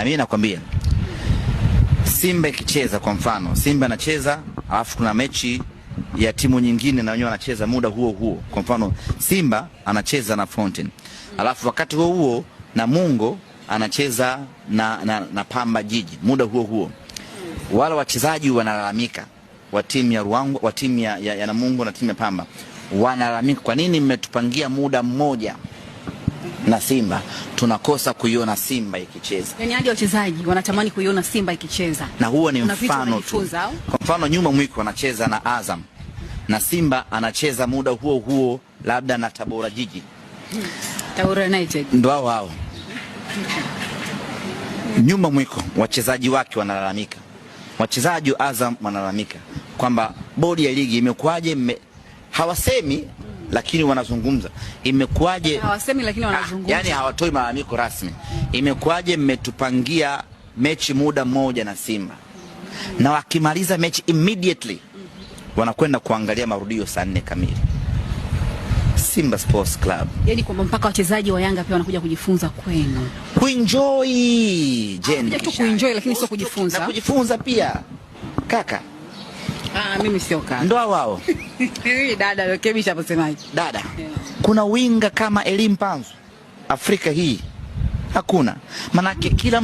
Na mimi nakwambia Simba ikicheza, kwa mfano Simba anacheza alafu kuna mechi ya timu nyingine na wenyewe wanacheza muda huo huo. Kwa mfano Simba anacheza na Fountain, alafu wakati huo huo Namungo anacheza na Pamba Jiji muda huo huo. Wale wachezaji wanalalamika wa timu ya Ruangwa, wa timu ya Namungo na timu ya Pamba wanalalamika, kwa nini mmetupangia muda mmoja na Simba? Tunakosa kuiona Simba ikicheza. Yaani hadi wachezaji wanatamani kuiona Simba ikicheza. Na huo ni Kuna vitu mfano tu. wanajifunza au? Kwa mfano nyuma mwiko anacheza na Azam na Simba anacheza muda huo huo labda na Tabora Jiji. Tabora United. Ndo hao hao. Nyuma mwiko wachezaji wake wanalalamika, wachezaji wa Azam wanalalamika kwamba bodi ya ligi imekuwaje, hawasemi lakini wanazungumza, imekuwaje? Hawasemi lakini wanazungumza. Yani hawatoi malalamiko rasmi, imekuwaje mmetupangia mechi muda mmoja na Simba, na wakimaliza mechi immediately wanakwenda kuangalia marudio saa 4 kamili. Simba Sports Club. Yaani kwamba mpaka wachezaji wa Yanga pia wanakuja kujifunza kwenu. Kuenjoy, Jen. Kuja tu kuenjoy lakini sio kujifunza. Na kujifunza pia. Kaka. Ah, mimi sio kaka. Ndo wao. Mimi dada, rekebisha hapo semaji. Dada. Kuna winga kama Elie Mpanzu Afrika hii hakuna. Manake kila